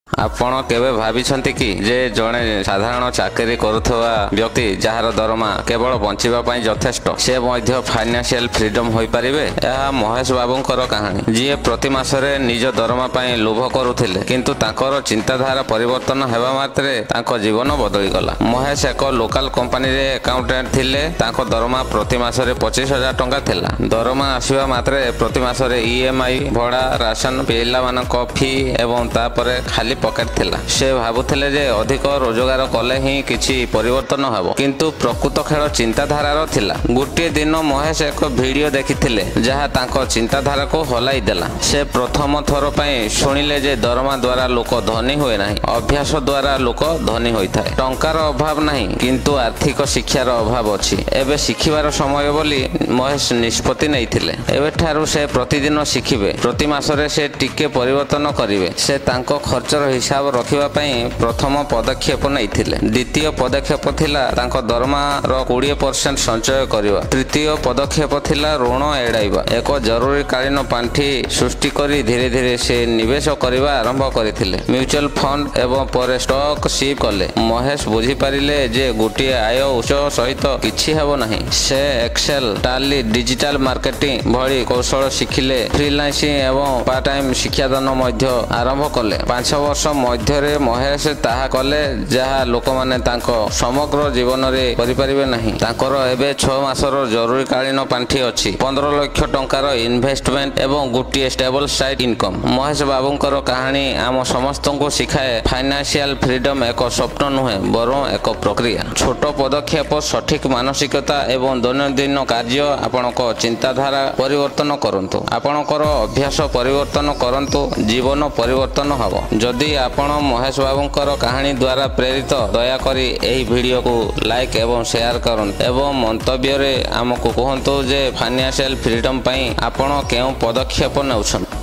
ଆପଣ କେବେ ଭାବିଛନ୍ତି କି ଯେ ଜଣେ ସାଧାରଣ ଚାକିରି କରୁଥିବା ବ୍ୟକ୍ତି, ଯାହାର ଦରମା କେବଳ ବଞ୍ଚିବା ପାଇଁ ଯଥେଷ୍ଟ, ସେ ମଧ୍ୟ ଫାଇନାନ୍ସିଆଲ ଫ୍ରିଡମ୍ ହୋଇପାରିବେ? ଏହା ମହେଶ ବାବୁଙ୍କର କାହାଣୀ, ଯିଏ ପ୍ରତି ମାସରେ ନିଜ ଦରମା ପାଇଁ ଲୋଭ କରୁଥିଲେ। କିନ୍ତୁ ତାଙ୍କର ଚିନ୍ତାଧାରା ପରିବର୍ତ୍ତନ ହେବା ମାତ୍ରେ ତାଙ୍କ ଜୀବନ ବଦଳିଗଲା। ମହେଶ ଏକ ଲୋକାଲ କମ୍ପାନୀରେ ଆକାଉଣ୍ଟାଣ୍ଟ ଥିଲେ। ତାଙ୍କ ଦରମା ପ୍ରତି ମାସରେ 25,000 ଟଙ୍କା ଥିଲା। ଦରମା ଆସିବା ମାତ୍ରେ ପ୍ରତି ମାସରେ ଇଏମଆଇ, ଭଡ଼ା, ରାସନ, ପିଲାମାନଙ୍କ ଫି ଏବଂ ତାପରେ ଖାଲି ପକେଟ ଥିଲା। ସେ ଭାବୁଥିଲେ ଯେ ଅଧିକ ରୋଜଗାର କଲେ ହିଁ କିଛି ପରିବର୍ତ୍ତନ ହେବ, କିନ୍ତୁ ପ୍ରକୃତ ଖେଳ ଚିନ୍ତାଧାରାର ଥିଲା। ଗୋଟିଏ ଦିନ ମହେଶ ଏକ ଭିଡିଓ ଦେଖିଥିଲେ, ଯାହା ତାଙ୍କ ଚିନ୍ତାଧାରାକୁ ହଲାଇ ଦେଲା। ସେ ପ୍ରଥମ ଥର ପାଇଁ ଶୁଣିଲେ ଯେ ଦରମା ଦ୍ୱାରା ଲୋକ ଧନୀ ହୁଏ ନାହିଁ, ଅଭ୍ୟାସ ଦ୍ୱାରା ଲୋକ ଧନୀ ହୋଇଥାଏ। ଟଙ୍କାର ଅଭାବ ନାହିଁ, କିନ୍ତୁ ଆର୍ଥିକ ଶିକ୍ଷାର ଅଭାବ ଅଛି। ଏବେ ଶିଖିବାର ସମୟ ବୋଲି ମହେଶ ନିଷ୍ପତ୍ତି ନେଇଥିଲେ। ଏବେଠାରୁ ସେ ପ୍ରତିଦିନ ଶିଖିବେ। ପ୍ରତି ମାସରେ ସେ ଟିକେ ପରିବର୍ତ୍ତନ କରିବେ। ସେ ତାଙ୍କ ଖର୍ଚ୍ଚର ହିସାବ ରଖିବା ପାଇଁ ପ୍ରଥମ ପଦକ୍ଷେପ ନେଇଥିଲେ। ଦ୍ୱିତୀୟ ପଦକ୍ଷେପ ଥିଲା ତାଙ୍କ ଦରମାର 20% ସଞ୍ଚୟ କରିବା। ତୃତୀୟ ପଦକ୍ଷେପ ଥିଲା ଋଣ ଏଡ଼ାଇବା। ଏକ ଜରୁରୀକାଳୀନ ପାଣ୍ଠି ସୃଷ୍ଟି କରି ଧୀରେ ଧୀରେ ସେ ନିବେଶ କରିବା ଆରମ୍ଭ କରିଥିଲେ। ମ୍ୟୁଚୁଆଲ ଫଣ୍ଡ ଏବଂ ପରେ ଷ୍ଟକ୍ ସିପ୍ କଲେ। ମହେଶ ବୁଝିପାରିଲେ ଯେ ଗୋଟିଏ ଆୟ ଉତ୍ସ ସହିତ କିଛି ହେବ ନାହିଁ। ସେ ଏକ୍ସେଲ, ଟାଲି, ଡିଜିଟାଲ ମାର୍କେଟିଂ ଭଳି କୌଶଳ ଶିଖିଲେ। ଫ୍ରିଲାନ୍ସିଂ ଏବଂ ପାର୍ଟ ଟାଇମ୍ ଶିକ୍ଷାଦାନ ମଧ୍ୟ ଆରମ୍ଭ କଲେ। 5 ବର୍ଷ ମଧ୍ୟରେ ମହେଶ ତାହା କଲେ ଯାହା ଲୋକମାନେ ତାଙ୍କ ସମଗ୍ର ଜୀବନରେ କରିପାରିବେ ନାହିଁ। ତାଙ୍କର ଏବେ 6 ମାସର ଜରୁରୀକାଳୀନ ପାଣ୍ଠି ଅଛି, 15 ଲକ୍ଷ ଟଙ୍କାର ଇନଭେଷ୍ଟମେଣ୍ଟ ଏବଂ ଗୋଟିଏ ଷ୍ଟେବଲ ସାଇଡ୍ ଇନକମ୍। ମହେଶ ବାବୁଙ୍କର କାହାଣୀ ଆମ ସମସ୍ତଙ୍କୁ ଶିଖାଏ, ଫାଇନାନ୍ସିଆଲ ଫ୍ରିଡମ୍ ଏକ ସ୍ୱପ୍ନ ନୁହେଁ, ବରଂ ଏକ ପ୍ରକ୍ରିୟା। ଛୋଟ ପଦକ୍ଷେପ, ସଠିକ ମାନସିକତା ଏବଂ ଦୈନନ୍ଦିନ କାର୍ଯ୍ୟ ଆପଣଙ୍କ ଚିନ୍ତାଧାରା ପରିବର୍ତ୍ତନ କରନ୍ତୁ। ଆପଣଙ୍କର ଅଭ୍ୟାସ ପରିବର୍ତ୍ତନ କରନ୍ତୁ, ଜୀବନ ପରିବର୍ତ୍ତନ ହେବ। ଯଦି ଆପଣ ମହେଶ ବାବୁଙ୍କର କାହାଣୀ ଦ୍ୱାରା ପ୍ରେରିତ, ଦୟାକରି ଏହି ଭିଡିଓକୁ ଲାଇକ୍ ଏବଂ ସେୟାର କରନ୍ତୁ ଏବଂ ମନ୍ତବ୍ୟରେ ଆମକୁ କୁହନ୍ତୁ ଯେ ଫାଇନାନ୍ସିଆଲ ଫ୍ରିଡମ୍ ପାଇଁ ଆପଣ କେଉଁ ପଦକ୍ଷେପ ନେଉଛନ୍ତି।